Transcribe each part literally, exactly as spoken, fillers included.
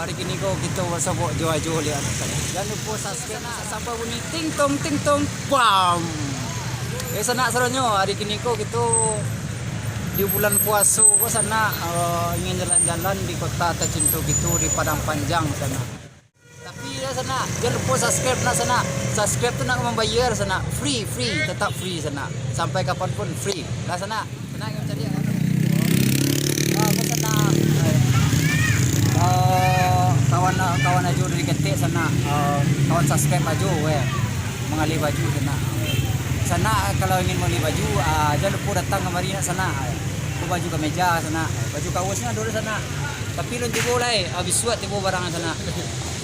Ari kini ko kito basobok jo Ajo liak. Jan lupo subscribe, sampai bunyi ting tong, ting tong, bam. Eh, sanak saronyo, ari kini ko kito di bulan puaso ko sanak, eh, ingin jalan-jalan di kota tacinto kito di Padang Panjang sanak. Tapi yo sanak, jan lupo subscribe nak sanak. Subscribe tu nak mambayar sanak. Free, free, tetap free sanak. Sampai kapan pun free. Lah sanak. Sanak yang cari yang mana? Ah, aku sanak. Eh, kawan, kawan Ajo dari Ketek sanak. Eh, kawan subscribe Ajo weh. Mangali baju sanak. Sanak kalau ingin mangali baju, ah, jan lupo datang kamari nak sanak. Aku baju kameja sanak. Baju kaosnya dulu sanak. Tapi lun tibo lai, ah, bisuak tibo barang sanak.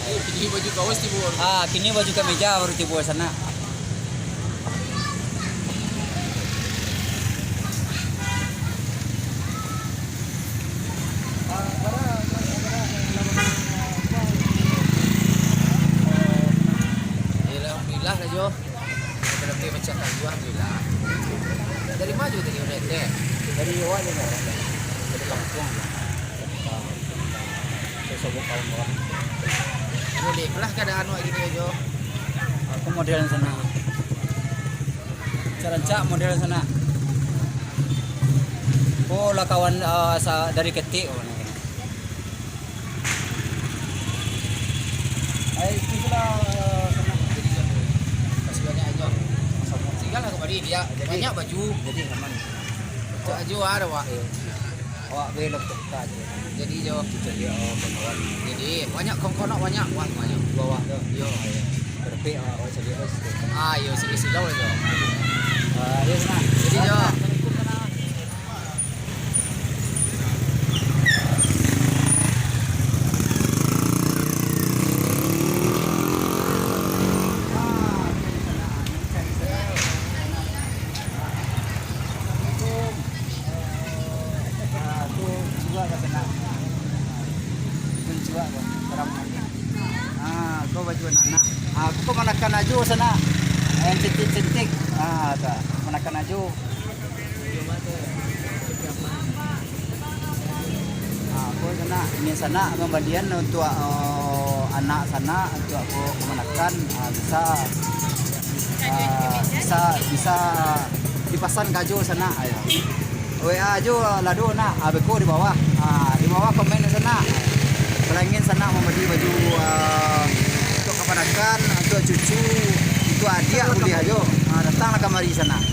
Kini baju kaos tibo. Ah, kini baju kameja baru tibo sanak. Alhamdulillah lah, Jo. Tapi macam tak jual, alhamdulillah. Dari mana tadi orang teh? Dari awak je, dari kampung. Sobok kawan-kawan. Boleh lah keadaan awak gini, Jo. Aku model sanak. Rancak model sanak. Oh, lah kawan, eh, sa-, dari Ketek. Oh, ni. Ai, itu lah, eh, sanak. Jadi, Jo. Masih banyak, Jo. Singgah lah kamari, dia jadi, banyak baju. Jadi aman. Cak Ajo ada, Wak. Awak belok tu, ka je. Jadi, Jo. Jadi, oh, kawan. Jadi, banyak kongkonok, banyak, Wak, banyak. Di bawah tu. Yo. Berpek, ah, awak cari bos tu. Ah, yo, sini silau lah, Jo. Ah, yo, sanak. Jadi, Jo. Ah, tu cuak ka sanak. Tu cuak ka, barang mandi. Ah, ko baju anak-anak. Ah, ko kamanakan Ajo sanak. Yang cantik-cantik. Ah, tu kamanakan Ajo. Ah, ko sanak, ini sanak pambalian untuak, oh, anak sanak, untuak ko kamanakan, ah, bisa, ah, bisa, bisa dipasan ka Ajo sanak, ayo. W A Ajo lah do nak, ah, beko di bawah. Ah, di bawah komen sanak. Kalau ingin sanak mambali baju, ah, untuak kamanakan, untuak cucu, untuak adiak buliah Ajo. Ah, datanglah kamari sanak.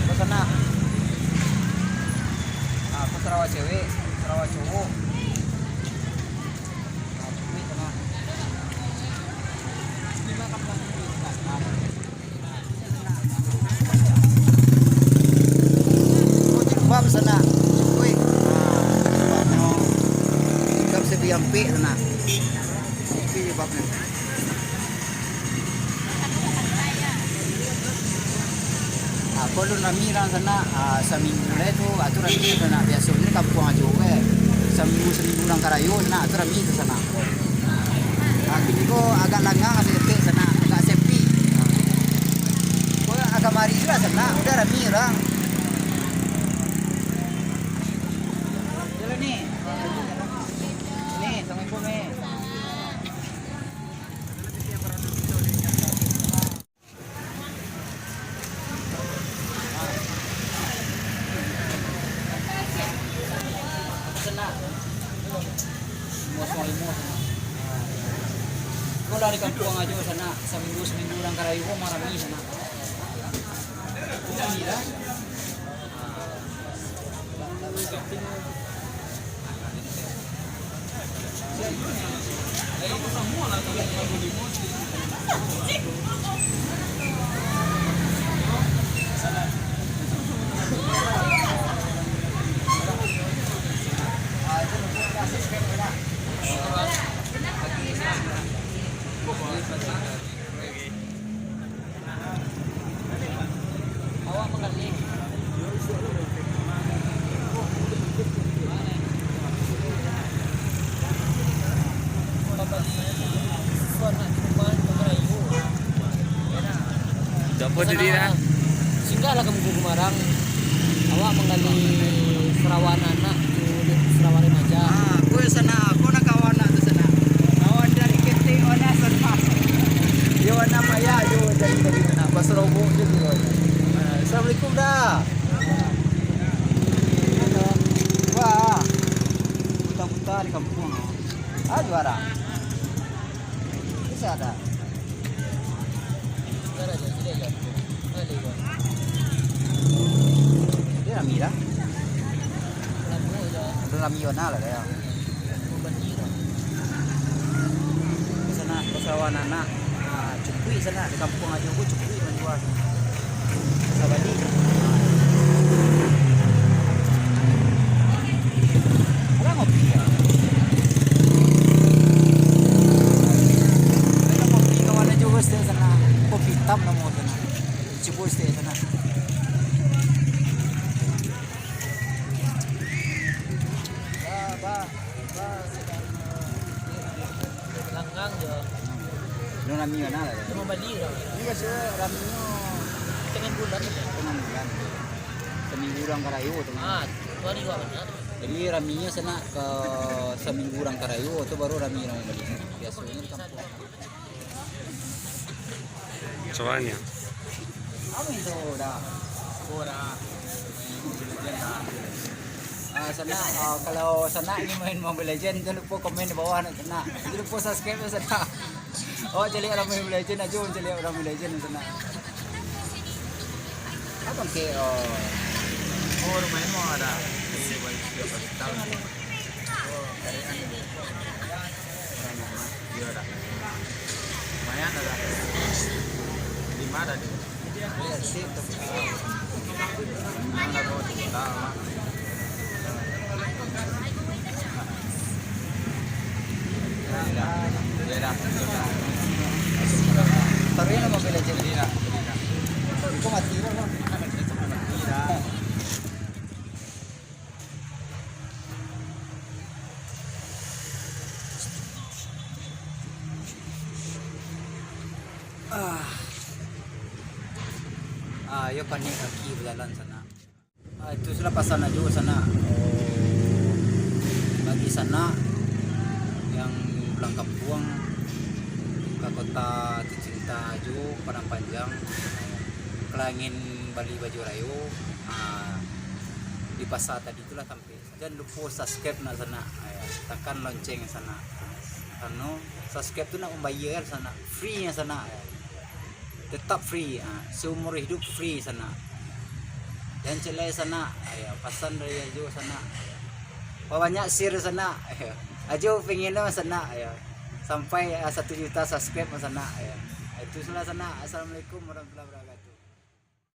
Ko sanak. Ah, ko sarawa cewek, sarawa cowok. Jilbab sanak. Wih. Nah, jilbabnyo. Jilbab sabi ampek sanak. Itu jilbabnyo. Ah, ko alun rami urang sanak, ah, saminggu lai tu, ah, tu rami sanak, biaso ni kampuang Ajo weh. Saminggu, saminggu urang ka rayo sanak, tu rami tu sanak. Ah, kini ko agak langang saketek sanak, agak sepi. Ko agak mari juo sanak, udah rami urang. Jalan ni. Ni, assalamualaikum ni. Ko lah di kampuang Ajo sanak, saminggu, saminggu urang ka rayo ko marami sanak. Copot diri lah. Singgahlah ka Mangku Gumarang. Awak manggali sarawa anak-anak, Sarawak Remaja. Ah, ko sanak, ko nak kawan nak tu sanak. Kawan dari ketek mana sanak. Yo, warna payah jo, jadi, jadi nak baserobok jo tu. Ah, assalamualaikum dah. Wah. Buta-buta di kampung. Ah, juara. Bisa ada. Dia rami lah. Rami Yona lah dia. Di sana, pasawan anak. Ah, cukuik sana, di kampung aja gua cukuik manjual. Sabali. Urang ngopi ya. Urang ngopi kawan aja gua setiap sana. Kopi hitam namo sana. Cubo setiap sana. Ba, ba, ba, sedang, eh, langgang je. Belum rami mana lah. Belum bali lah. Ini biasa raminyo tengah bulan je. Tengah bulan. Seminggu urang karayo tu. Ah, tu hari awak banyak tu. Jadi raminyo sanak ka seminggu urang karayo tu baru rami urang bali. Biasanya di kampung. Soalnya. Amin tu dah. Dah. Ah, sanak, ah, kalau sanak ni main Mobile Legend, jangan lupa komen di bawah nak sanak. Jangan lupa subscribe ya sanak. Oh, caliak orang main Mobile Legend aja, caliak orang main Legend sanak. Apa ke? Oh. Oh, rumah ini mau ada. Ini buat dia hospital. Oh, kayak anu. Iya dah. Lumayan dah. Lima dah tu. Iya, sip, tapi. Lima dah, bro. Tahu, ah. Iya dah. Iya dah. Taruh nama Mobile Legend. Iya dah. Itu mati lah, bro. Iya dah. Ah. Ah, yo panek kaki bajalan sanak. Ah, itu sudah pasan aja sanak. Oh, bagi sanak yang pulang kampung ka kota tercinta aja, Padang Panjang, kalau ingin bali baju rayo, ah, di pasar tadi itulah tampek. Jan lupo subscribe nak sanak, ya, takan lonceng sanak. Karano subscribe tu nak mambayar sanak, free nya sanak, ya. Tetap free, ha, seumur hidup free sanak. Jan celai sanak, ya, pasan dari ajo sanak. Pabanyak share sanak, ya. Ajo pengen lah sanak, ya. Sampai, ah, satu juta subscribe sanak, ya. Itu salah sanak. Assalamualaikum warahmatullahi wabarakatuh.